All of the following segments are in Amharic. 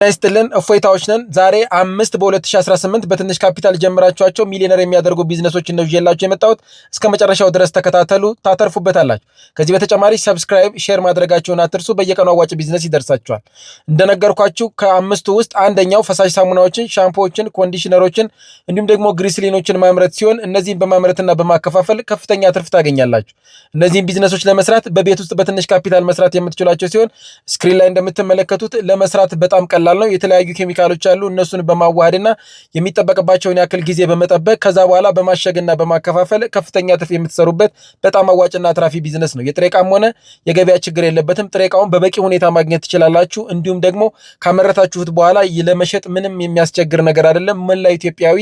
ይስጥልን፣ እፎይታዎች ነን። ዛሬ አምስት በ2018 በትንሽ ካፒታል ጀምራችኋቸው ሚሊዮነር የሚያደርጉ ቢዝነሶችን ነው ይዤላችሁ የመጣሁት። እስከ መጨረሻው ድረስ ተከታተሉ፣ ታተርፉበታላችሁ። ከዚህ በተጨማሪ subscribe፣ share ማድረጋችሁን አትርሱ። በየቀኑ አዋጭ ቢዝነስ ይደርሳችኋል። እንደነገርኳችሁ ከአምስቱ ውስጥ አንደኛው ፈሳሽ ሳሙናዎችን፣ ሻምፖዎችን፣ conditioner ኦችን እንዲሁም ደግሞ ግሪስሊኖችን ማምረት ሲሆን እነዚህን በማምረትና በማከፋፈል ከፍተኛ ትርፍ ታገኛላችሁ። እነዚህን ቢዝነሶች ለመስራት በቤት ውስጥ በትንሽ ካፒታል መስራት የምትችሏቸው ሲሆን screen ላይ እንደምትመለከቱት ለመስራት በጣም ቀላል ነው። የተለያዩ ኬሚካሎች አሉ። እነሱን በማዋሃድና የሚጠበቅባቸውን ያክል ጊዜ በመጠበቅ ከዛ በኋላ በማሸግና በማከፋፈል ከፍተኛ ትርፍ የምትሰሩበት በጣም አዋጭና አትራፊ ቢዝነስ ነው። የጥሬ ዕቃም ሆነ የገበያ ችግር የለበትም። ጥሬ ዕቃውን በበቂ ሁኔታ ማግኘት ትችላላችሁ። እንዲሁም ደግሞ ካመረታችሁት በኋላ ለመሸጥ ምንም የሚያስቸግር ነገር አይደለም። መላ ኢትዮጵያዊ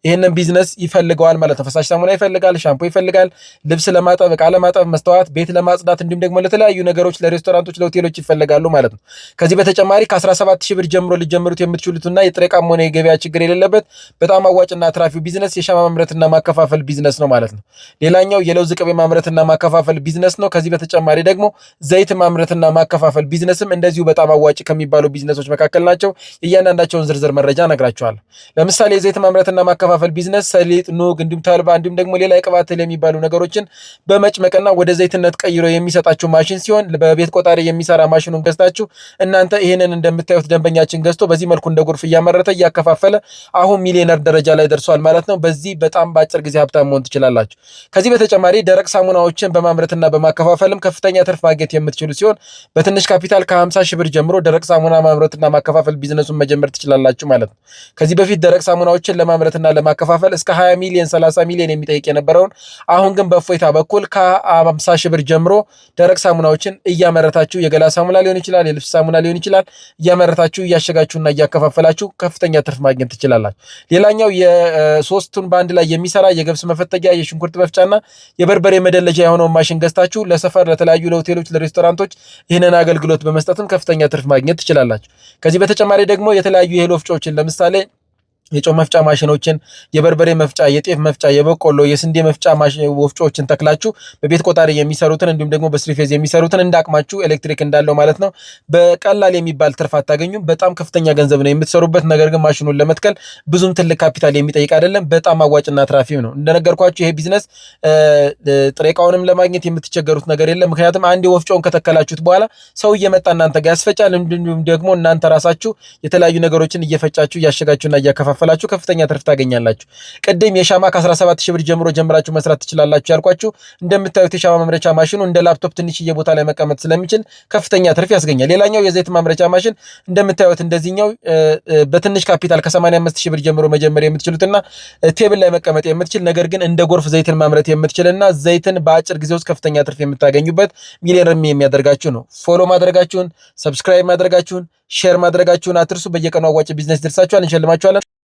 ይህንን ቢዝነስ ይፈልገዋል ማለት ነው። ፈሳሽ ሳሙና ይፈልጋል፣ ሻምፖ ይፈልጋል፣ ልብስ ለማጠብ፣ ዕቃ ለማጠብ፣ መስተዋት፣ ቤት ለማጽዳት እንዲሁም ደግሞ ለተለያዩ ነገሮች ለሬስቶራንቶች፣ ለሆቴሎች ይፈልጋሉ ማለት ነው። ከዚህ በተጨማሪ ከ17 ሺህ ብር ጀምሮ ሊጀምሩት የምትችሉትና የጥሬ ዕቃም ሆነ የገበያ ችግር የሌለበት በጣም አዋጭና አትራፊው ቢዝነስ የሻማ ማምረትና ማከፋፈል ቢዝነስ ነው ማለት ነው። ሌላኛው የለውዝ ቅቤ ማምረትና ማከፋፈል ቢዝነስ ነው። ከዚህ በተጨማሪ ደግሞ ዘይት ማምረትና ማከፋፈል ቢዝነስም እንደዚሁ በጣም አዋጭ ከሚባሉ ቢዝነሶች መካከል ናቸው። እያንዳንዳቸውን ዝርዝር መረጃ እነግራችኋለሁ። ለምሳሌ የዘይት ማምረትና ማከፋፈል ቢዝነስ ሰሊጥ፣ ኑግ እንዲሁም ተልባ እንዲሁም ደግሞ ሌላ የቅባት እህል የሚባሉ ነገሮችን በመጭመቅና ወደ ዘይትነት ቀይሮ የሚሰጣችሁ ማሽን ሲሆን በቤት ቆጣሪ የሚሰራ ማሽኑን ገዝታችሁ እናንተ ይህንን እንደምታዩት ደንበኛችን ገዝቶ በዚህ መልኩ እንደ ጎርፍ እያመረተ እያከፋፈለ አሁን ሚሊዮነር ደረጃ ላይ ደርሷል ማለት ነው። በዚህ በጣም በአጭር ጊዜ ሀብታም መሆን ትችላላችሁ። ከዚህ በተጨማሪ ደረቅ ሳሙናዎችን በማምረትና በማከፋፈልም ከፍተኛ ትርፍ ማግኘት የምትችሉ ሲሆን በትንሽ ካፒታል ከ50 ሺህ ብር ጀምሮ ደረቅ ሳሙና ማምረትና ማከፋፈል ቢዝነሱን መጀመር ትችላላችሁ ማለት ነው። ከዚህ በፊት ደረቅ ሳሙናዎችን ለማምረትና ለማከፋፈል እስከ 20 ሚሊዮን፣ 30 ሚሊዮን የሚጠይቅ የነበረውን አሁን ግን በእፎይታ በኩል ከ50 ሺህ ብር ጀምሮ ደረቅ ሳሙናዎችን እያመረታችሁ የገላ ሳሙና ሊሆን ይችላል፣ የልብስ ሳሙና ሊሆን ይችላል፣ እያመረታችሁ እያሸጋችሁና እያከፋፈላችሁ ከፍተኛ ትርፍ ማግኘት ትችላላችሁ። ሌላኛው የሶስቱን በአንድ ላይ የሚሰራ የገብስ መፈተጊያ፣ የሽንኩርት መፍጫና የበርበሬ መደለጃ የሆነውን ማሽን ገዝታችሁ ለሰፈር፣ ለተለያዩ ለሆቴሎች፣ ለሬስቶራንቶች ይህንን አገልግሎት በመስጠትም ከፍተኛ ትርፍ ማግኘት ትችላላችሁ። ከዚህ በተጨማሪ ደግሞ የተለያዩ የእህል ወፍጮችን ለምሳሌ የጨው መፍጫ ማሽኖችን፣ የበርበሬ መፍጫ፣ የጤፍ መፍጫ፣ የበቆሎ፣ የስንዴ መፍጫ ወፍጮዎችን ተክላችሁ በቤት ቆጣሪ የሚሰሩትን እንዲሁም ደግሞ በ three phase የሚሰሩትን እንዳቅማችሁ ኤሌክትሪክ እንዳለው ማለት ነው በቀላል የሚባል ትርፍ አታገኙም። በጣም ከፍተኛ ገንዘብ ነው የምትሰሩበት። ነገር ግን ማሽኑን ለመትከል ብዙም ትልቅ ካፒታል የሚጠይቅ አይደለም። በጣም አዋጭና አትራፊም ነው። እንደነገርኳችሁ ይሄ ቢዝነስ ጥሬ ዕቃውንም ለማግኘት የምትቸገሩት ነገር የለም። ምክንያቱም አንድ ወፍጮውን ከተከላችሁት በኋላ ሰው እየመጣ እናንተ ጋር ያስፈጫል። እንዲሁም ደግሞ እናንተ ራሳችሁ የተለያዩ ነገሮችን እየፈጫችሁ እያሸጋችሁና እያከፋፈላችሁ ከፍተኛ ትርፍ ታገኛላችሁ። ቅድም የሻማ ከ17 ሺህ ብር ጀምሮ ጀምራችሁ መስራት ትችላላችሁ ያልኳችሁ እንደምታዩት የሻማ ማምረቻ ማሽኑ እንደ ላፕቶፕ ትንሽዬ ቦታ ላይ መቀመጥ ስለሚችል ከፍተኛ ትርፍ ያስገኛል። ሌላኛው የዘይት ማምረቻ ማሽን እንደምታዩት እንደዚህኛው በትንሽ ካፒታል ከ85 ሺህ ብር ጀምሮ መጀመር የምትችሉትና table ላይ መቀመጥ የምትችል ነገር ግን እንደ ጎርፍ ዘይትን ማምረት የምትችልና ዘይትን በአጭር ጊዜ ውስጥ ከፍተኛ ትርፍ የምታገኙበት ሚሊዮነር የሚያደርጋችሁ ነው። Follow ማድረጋችሁን፣ subscribe ማድረጋችሁን፣ share ማድረጋችሁን አትርሱ። በየቀኑ አዋጭ ቢዝነስ ይደርሳችኋል። እንሸልማችኋለን።